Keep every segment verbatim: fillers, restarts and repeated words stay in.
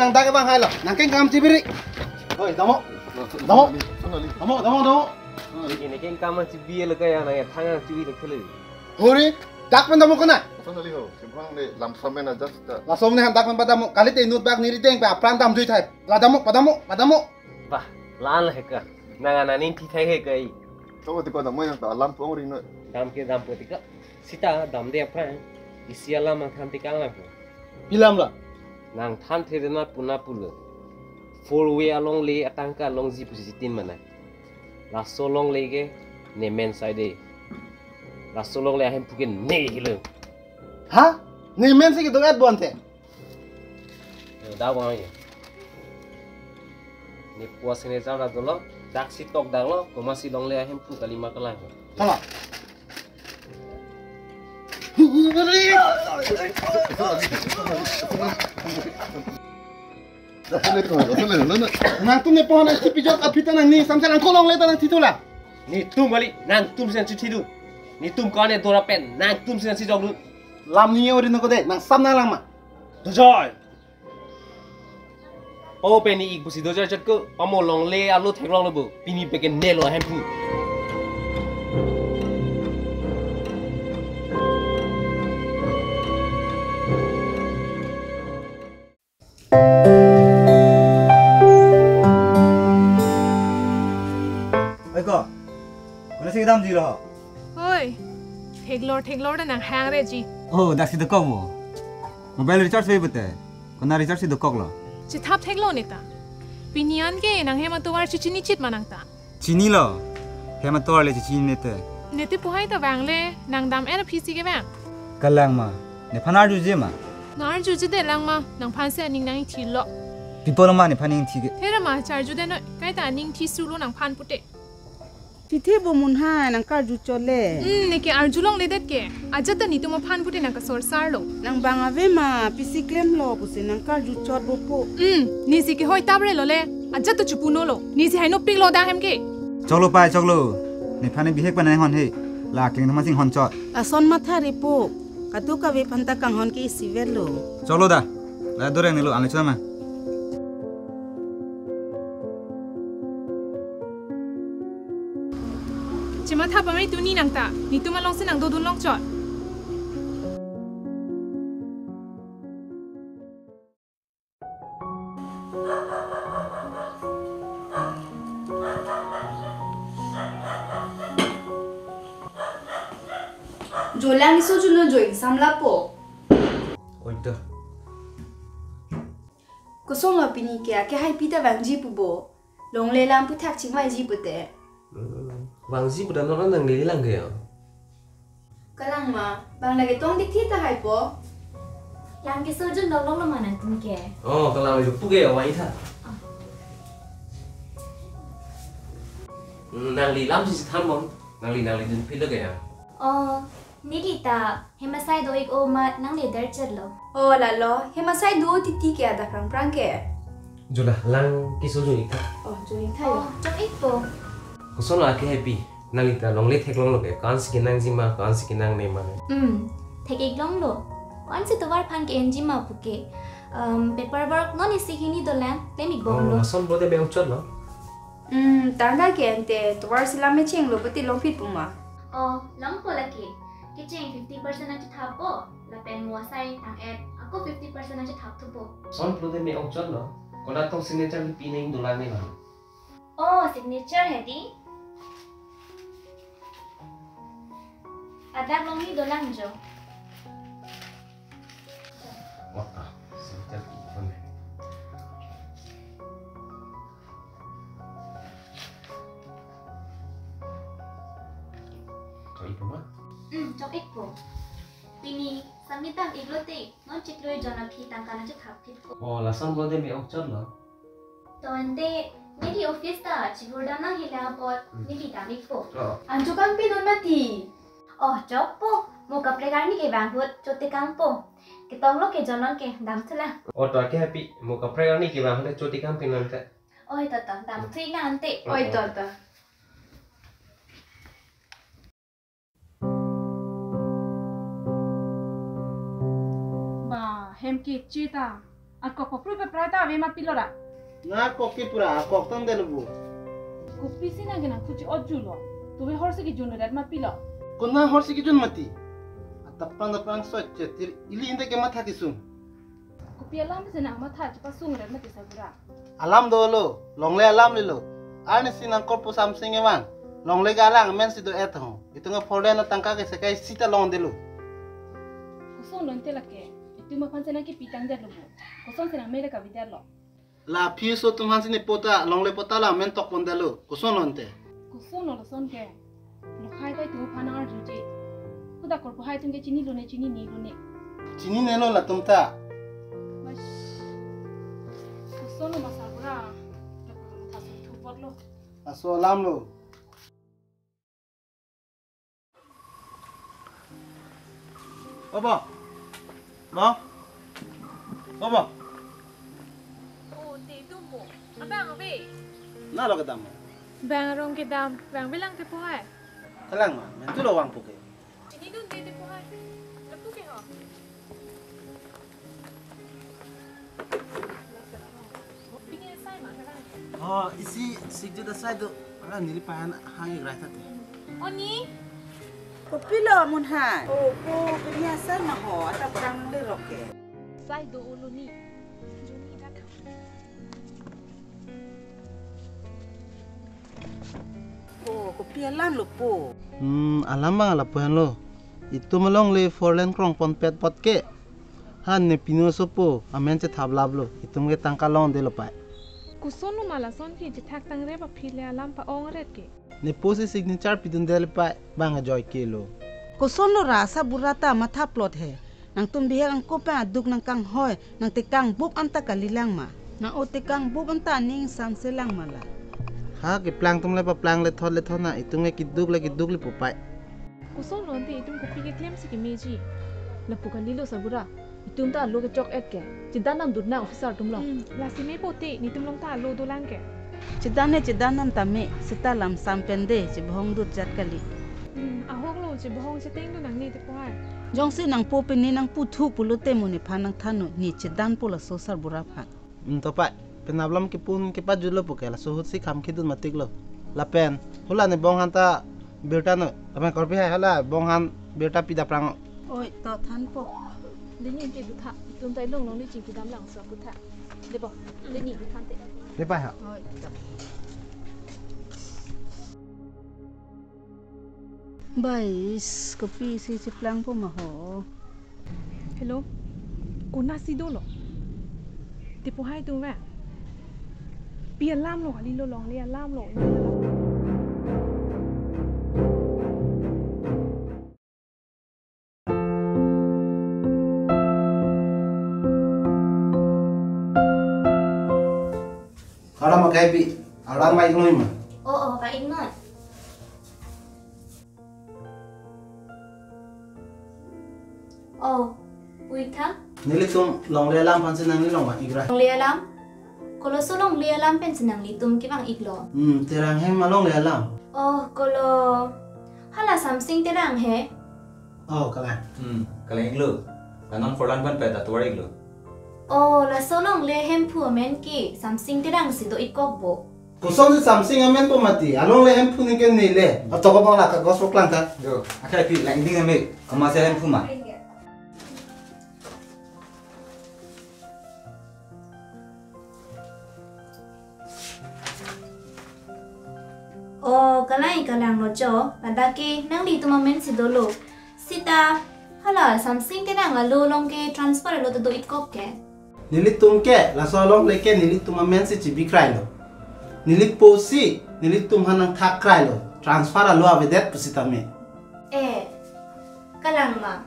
Nang dak abang hai lo. Nang kengkam chibiri. Oi, damo. Damo. Damo, damo, damo. Ini kengkam chibi lo kaya nang ya thang chibi lo kele. Hore, dak pen damo kena. Lason kali ho, simpang de lam samen aja sita. Lason ne han dak pen padamo. Kalite inut bak niri deng pa apran damjui thai. La damo, padamo, padamo. Bah, lan heka. Nang aning thi thai heka i. Toko tiko damo yang ta alam pong ri noi. Dam ke dam po tika. Sita damde aphrang isi alam nangthan tekang lang. Pi alam la? Nangthan the dena puna pulo. Four way alongle atangka longji pusi chitin mana. Laso longle ke ne men sai de. Laso longle ahemphu ke ne hilo. Ha? Ne men si kedo-et bonte. Yo, dak bang yo. Ne puas ne jam dak dolo. Dak si tok dak lo. Komatsi longle ahemphu kalima kelang. Tama. Nangtum ne pohon S T P jok aphi ta nang ni samsa nang kolong le ta nang titula. Netum kali, nangtum si nang chithidu. Netum kone dora pen, nangtum si nang chijokdu. Lam ni ori nang kode, nang sam nang lang ma. Dojoy. O peni ik pusi dojoy chot ko, pamo longle alo theklong lo bo. Pini peken ne lo ahemphu. Oi ko, mana si kedamji lo? Oi, theklor theklor ta nang hang reji. Oh, dak si dokok mo. Mobile recharge ve bete. Kona recharge si dokok lo. Chithap theklo neta. Pini an ke nang hem atovar si chini chit ma nang ta. Chinilo. Hem atovar le chechini nete. Nete pu hai ta vang le, nang dam-et aphi si kevang. Kalang ma. Nephan arjuji ma. Nang arjuji de lang ma, nangphan si aning nang thilo. Pi apot ma nephan aning thi ke. Thera ma, charju de noi, kaita aning thi sulo nangphan pute. Tithe bo mun hai nang karju chot le. Hmm, neke arjulongledet ke. Ajat ta netum aphan pute nang kasorsar lo. Nang bang ave ma, pisi klemlo pusi nang karju chot bo po. Hmm, nesi ke hoi tabre lo le. Ajat ta chupu no lo. Nesi hai nopik lo dak hem ke. Choklo pai, choklo. Nephan bihek pa nang hon he. La keng thama sing hon chot. Lason matha repo. Kadokave aphan ta kanghon ke isi vet lo. Choklo da. La doreng ne lo, anle chama. Chematha pamai tuni nang ta, netum along si nang dodun long chot. Jolang iso juno join samlapo. Oi da. Kosong lo pini ke ake hai pita vangji pu bo. Longle lam puthak chingvaiji pute. Hmm, vangji puta non nang lili lang ke ya. Kalang ma, bang lagi tong dik thi ta hai po. Lang ke sojun dong long lo ma nangtum ke. Oh, kalang lagi pu ke ya, wai tha. Ah. Hmm, nangli lam si tham bom, nangli nangli dun phit lo ke ya. Oh, neli ta hem asai do-ik o ma nangli der chet lo. Oh, lalo, hem asai do titi ke adak prangprang ke. Jula, lang keso jun-ik tha. Oh, jun-ik tha ya. Oh, chok-ikpo. Koson lo ake hai pi, nangli ta longle theklong lo ke, ko-an si kenangji ma, ko-an si kenangne ma. Hmm, thek-ik long lo. Ko-an si tovar aphan ke-enji ma puke. Um, paperwork non isi hini dolang, klem-ik bom lo. Oh, lason bro de me-ong chot lo. Hmm, tangka ke ante tovar si lam mecheng lo pute longphit pu ma. Oh, longpo lake. Kecheng fifty percent nang chethappo. Lapen mo asai tang-et ako fifty percent nang chethap thupo. Lason pulote me-ong chot lo. Kodak tong signature pi neng dolang ne lang. Oh, signature hedi. Adak long ni dolang jo. Wah, ah, signature pi phone. Chok-ikpo ma? Hmm, chok-ikpo. Pini, submit dam-ik lote, non chiklo jon aphi tangka nang chethap phitpo. Oh, lason pulote me-ong chot lo. To ante, neli office ta chibur dam nang hila apot, hmm, neli dam-ikpo. Oh. Anchot kangpi non mati. Oh, chokpo. Mo kaprek arni kevang ahut, chot tekangpo. Ketong lo ke jonon ke, dam thulang. Oh, to ake hai pi, mo kaprek arni kevang ahut, chot tekangpi non ke. Oi, to, to, dam thu-ik nang ante. Oi, to, to. Ba, hem ke cheta. Akok paprui papra ta ave ma pilo ra? Na kok ke pura akok tangdet lo bo. Kopisi nang ke nangthu chi-ot julo. Tuve horsi kejun ret ma pilo? Kona horsi kejun mati? Atapang tapang soi chetir ili inte ke matha kesung. Kopi alam si nang matha chepasung ret mati sarbura? Alam dolo, longle alam lelo. Arnisi nangkorpo Samsing kevang. Longle ke alang amen si do-et ho. Itum ke foreign atangka ke sekai sita longdetlo. Kosonlo ante lake? Itum aphan si nang kepi tangdet lo bo. Kosonsi nang mele kavidetlo? La aphi aso atum aphan si nepo ta longle po ta la amen tokpondetlo. Kosonlo ante? Kosonlo lason ke? Lokhai ta itum aphan nang arjuji. Hadak korpo hai atum ke chinilone, chininelone. Chininelo latum ta. Mas, kosonlo ma sarbura? Lapu matha sung thupotlo. Laso alamlo. O bo. Bo. O bo. O, te tum bo. Abang ave. Na lo kedam. Bang arong kedam. Bang avelang tepo hai? Kalang ma, men tu lo vangpo ke. Chinidunde tepo hai. Lapu ke ho. Pini asai ma kalang. Oh, isi sikjut asai do. Ala neli pahan hang-ik rai tha te. O ni. Kopilo amun hai? O, po, pini asai ma ho, ata kurang le roke. Sai do ulu ni. Juni dak. O, kopi alam lo po? Hmm, alam bang lapu-an lo. Itum alongle foreign krongponpet apot ke. Han ne pino sopo, amen chethap laplo. Itum ke tangka longdetlo pai. Kosonlo ma lason ke chethak tangrep aphi le alam pa-ong ret ke. Nepo si signature pidundetlo pai, bang ajoike lo. Kosonlo ra sarbura ta mathaplot he. Nangtum bihek angko pen aduk nangkanghoi, nangtekang bup anta kalilang ma? Nang-o tekang bup anta aning samselang ma la? Ha, keplang atum le paplang, lethot lethot na, itum ke keduk le keduk le po pai. Kosonlo ante itum kopi keklemsi kemeji? Lapu kalilo sarbura. Itum ta alo kechok-et ke. Chedan dam dut na officer atum along. Hmm, lasi mepo te, netum along ta alo dolang ke. Chedan ne chedan dam tame, seta lam sam pen de, chebohong dut jat kali. Hmm, ahoklo, chebohong cheteng do nangne tepo hai. Jongsi nangpo pen ne nangputhu pulote mo nephan nangthannon, ne chedanpo laso sarbura aphan. Hmm, to pai, penap alam kepun kepajutlo puke, laso ahut si kham kedun matik lo. Lapen, hula ne bong han ta birta non. Lapen korpi hai hala bong han birta pida prang. Oi, to thanpo. Dini ke dutha, itum ta ilong long ni chingki dam lang so kutha. Debo, dini duthan te. Dei pai ha. Oi, to. Bais, kopisi cheplangpo ma ho? Hello, konatsi dolo? Tepo hai atum ve. Pi alam lo kalilo, longle alam lo. Aram akai pi, aram mai noi ma. O, o, pa-ik noi. O, puitha. Nelitum longle alam aphansi nangli longvang-ik ra. Longle alam? Koloso longle alam pensi nanglitum kevang-iklo? Hmm, Terang hem alongle alam. O, kolo. Hala Samsing Terang he. O, kalang. Hmm, kalang-iklo. Kanon forlan pen pai ta tovar-iklo. O, laso longle hemphu amen ke Samsing Terang si do-ikkok bo. Kosonsi Samsing amen po mati, alongle hemphu ningke nele. Atoko bang la kagos poklang ta. Do, akhai pi langding ame, komatsi hemphu ma? O, kalang-ik kalang lo cho, ladak ke nanglitum amensi dolo. Seta, hala Samsing Terang alo along ke transfer alo ta do-ikkok ke. Nelitum ke, laso alongle ke nelitum amensi chebi krailo. Neli po si, nelitum aphan nangthak krailo. Transfer alo avedet pusitame. E, kalang ma.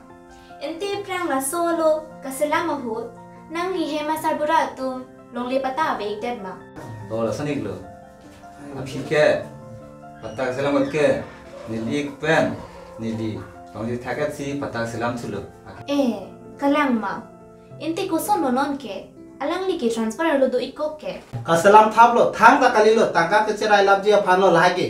Ante aphrang laso alo kaselam ahut, nangli hem asarbura atum longle patta ave-ikdet ma? O, lason-iklo. Aphi ke, patta kaselam ahut ke, neli-ik pen, neli longle thak-et si patta kaselam thulo. E, kalang ma. Ante kosonlo non ke, alangli ke transfer alo do-ikkok ke. Kaselam thaplo, thangta kalilo, tangka kecherai lapji aphan lo lahai ke.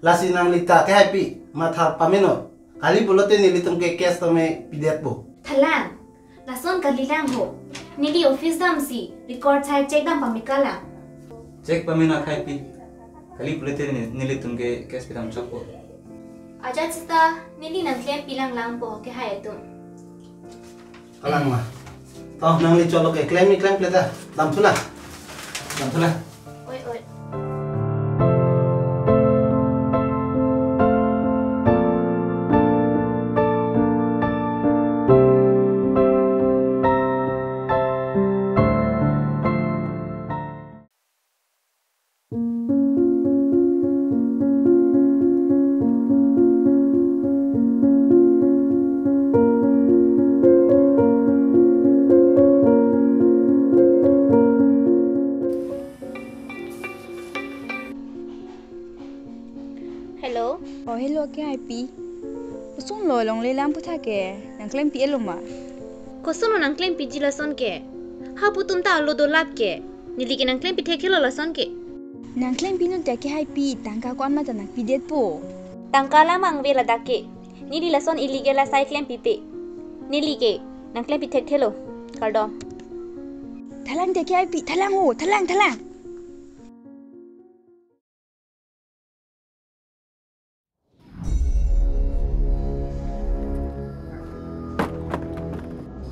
Lasi nangli ta ke hai pi, matha pameno. Kali pulote nelitum ke cash tame pidetpo. Thalang, Lason kalilang ho. Neli office damsi record sai check dam pamekalang. Check pame na khaipi. Kali pulote ne-, nelitum ke case kedam chokpo. Ajat seta neli nangklempi langlangpo kehai atum. Kalang ma. To nangli cholo ke klem ni klem pleta. Damthu la. Damthu la. Oi, oi. Hello. Oh, hello, kehaipi. Kosonlo longle lang puthak ke, nangklempi-etlo ma? Kosonlo nangklempiji lason ke? Hapu atum ta alo dolap ke. Neli ke nangklempi thekthelo lason ke. Nangklempi non ta kehaipi, tangka ko-an ma ta nangpidetpo. Tangka alam angve ladak ke. Neli lason illegal asai klempipe. Neli ke nangklempi thekthelo. Kardom. Thalang ta kehaipi, thalang ho, thalang, thalang.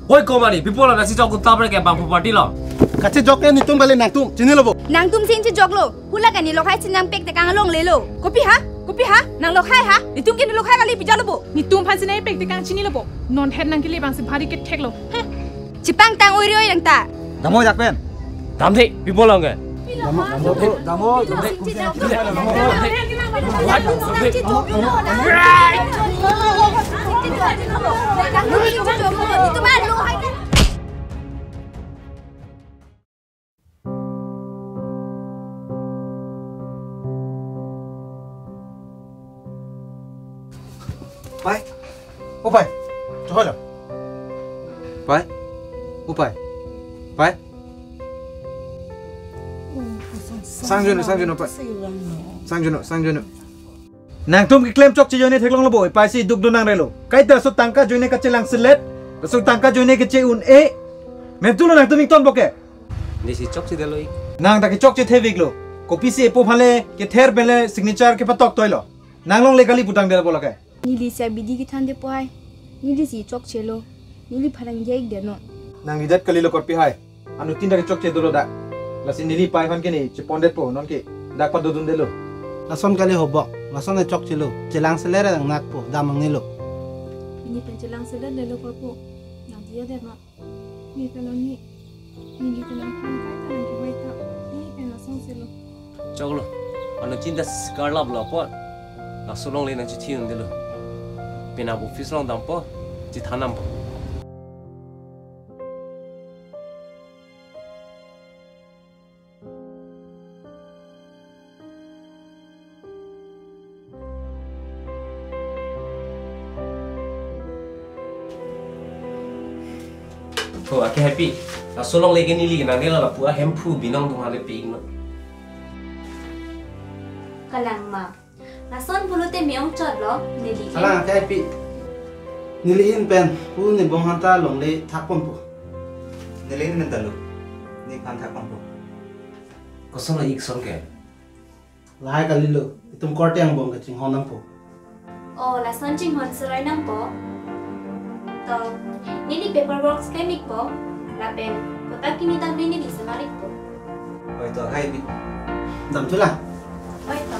Oi, komari, pi pulo nangchechok un ta bre ke bang property lo. Kachechok ke netum kali, nangtum chinilo bo. Nangtum si nangchechoklo. Hala ke ne lokhai si nangpek tekang longlelo. Kopi ha? Kopi ha? Nang lokhai ha? Netum ke ne lokhai kali, pijalo bo. Netum aphan si nangpek tekang chinilo bo. Non het nangkele abang si bhari ketheklo. Hmm. Chepangtang oi ri oi nang ta. Dam ho jak pen. Dam dei, pi pulo ke. Dam ho, dam ho, dam ho, dam ho. Pai. O pai. Chohoi lo. Pai. O pai. Pai. Sang jono, sang jono, pai. Sang jono, sang jono. Nangtum keklem chokche ajoine theklonglo bo, pai si dukdun nangrelo. Kaita laso tangka ajoine kachelang selet, laso tangka ajoine keche un-e. Mentulo nangtum ingtonpo ke. Neli si chokchedetlo ik. Nang ta kechokche theveklo. Kopisi epo aphan le kether pen le signature kepatok toilo. Nang longle kali pu tangdet bo lake. Neli si abidi kethandepo hai. Neli si chokchelo. Neliphan nangje-ikdet non. Nang idet kalilo korpi hai. Anuttin ta kechokche dolo dak. Lasi neli pai aphan ke ne chepondetpo non ke. Dak padodundelo. Lason kali ho bo. Lason ne chokchelo. Chelang selet nangnakpo. Dam nangnelo. Neli pen chelang selet lelo korpo. Nangdiyadet non. Ne pen oni, neli pen nangphan kaita nangkevai ta, ne pen lason selo. Choklo, anuttin ta karlaplo apot, laso longle nangchethi-undelo. Penap office along dampo, chethan dampo. Ho, akehaipi. Laso longle ke neli nangnelo, lapu ahemphu binong atum aphan le pi-iknon. Kalang ma. Lason pulote me-ong chotlo, neli. Kalang akehaipi. Neli ahin pen, pu ne bong aphan ta longle thakponpo. Neli ahin pen ta lo. Nephan thakponpo. Kosonlo ik lason ke? Lahai kalilo, itum korte angbong ke chinghon nangpo. Oh, lason chinghon serai nangpo. To, neli paperworks klem-ikpo, lapen kotak kimi ta neli selar-ikpo. Oi to, hai bi. Damthu la. Oi to.